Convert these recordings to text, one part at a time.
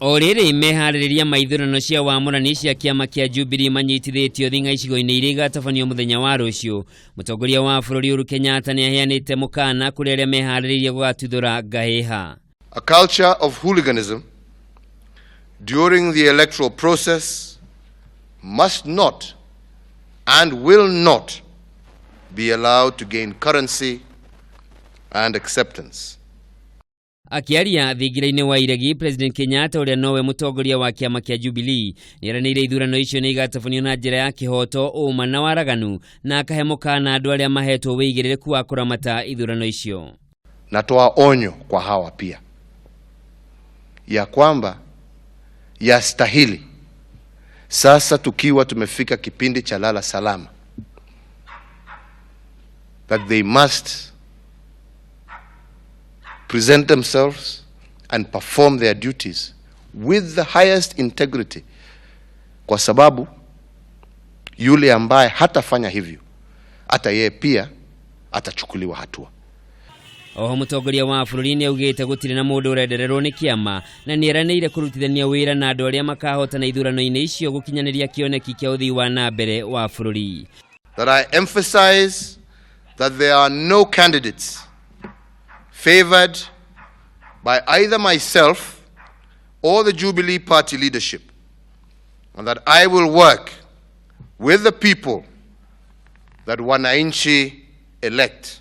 O rĩrĩ meharĩrĩria ma ithurano cia wamũrani cia kĩama kĩa Jubilee manyitithĩtio thing'a icigo-inĩ iria igatabanio mũthenya wa rũciũ, mũtongoria wa bũrũri Uhuru Kenyatta nĩ aheanĩte mũkana kũrĩ arĩa meharĩrĩirie gũgatuthũra ngahĩha. A culture of hooliganism during the electoral process must not and will not be allowed to gain currency and acceptance. Akĩaria thingira-inĩ wa iregi, President Kenyatta, ũrĩa nowe mũtongoria wa kĩama kĩa Jubilee, nĩeranĩire ithurano icio nĩ igatabanio na njĩra ya kĩhoto, ũma na waraganu, na akahe mũkana andũ arĩa mahetwo wĩigĩrĩrĩku wa kũramata ithurano icio. Natoa onyo kwa hawa pia ya kwamba yastahili sasa, tukiwa tumefika kipindi cha lala salama, that they must present themselves and perform their duties with the highest integrity, kwa sababu yule ambaye hatafanya hivyo, hata yeye pia atachukuliwa hatua. Oho mũtongoria wa bũrũri nĩ augĩte gũtirĩ na mũndũ ũrendererwo nĩ kĩama, na nĩ eranĩire kũrutithania wĩra na andũ arĩa makahotana ithurano-inĩ icio gũkinyanĩria kĩoneki kĩa ũthii wa na mbere wa bũrũri. That I emphasize that there are no candidates favored by either myself or the Jubilee Party leadership, and that I will work with the people that wananchi elect.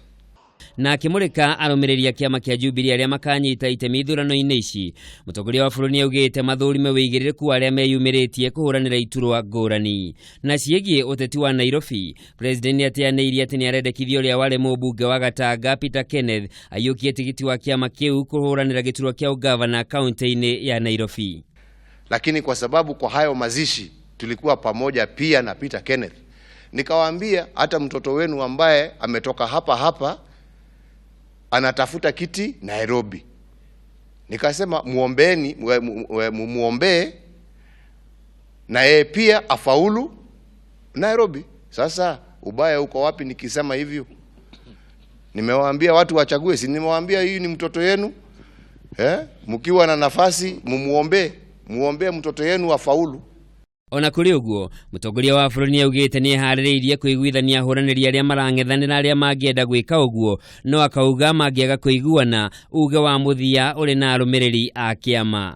Na akĩmũrĩka arũmĩrĩri a kĩama kĩa Jubilee arĩa makanyita itemi ithurano-inĩ ici, mũtongoria wa bũrũri nĩaugĩte mathũrime wĩigĩrĩrĩku wa arĩa meyumĩrĩtie kũhũranĩra iturwa ngũrani. Na ciĩgiĩ ũteti wa Nairobi, President nĩateanĩirie atĩ nĩarendekithia ũrĩa warĩ mũmbunge wa Gatanga Peter Kenneth aiyũkie tigiti wa kĩama kĩu kũhũranĩra gĩturwa kĩa ũgavana kaunti-inĩ ya Nairobi. Lakini kwa sababu kwa hayo mazishi tulikuwa pamoja pia na Peter Kenneth, nikawaambia hata mtoto wenu ambaye ametoka hapa hapa anatafuta kiti Nairobi, nikasema muombeeni, muombee na yeye pia afaulu Nairobi. Sasa ubaya uko wapi nikisema hivyo? Nimewaambia watu wachague, si nimewaambia hii ni mtoto yenu eh? Mkiwa na nafasi mumuombee, muombee mtoto yenu afaulu. Ona kũrĩ ũguo, mũtongoria wa bũrũri nĩaugĩte nĩeharĩrĩirie kũiguithania ahũranĩri arĩa marang'ethanĩra arĩa mangĩenda gwĩka ũguo, no akauga mangĩaga kũiguana, uge wa mũthia ũrĩ na arũmĩrĩri a kĩama.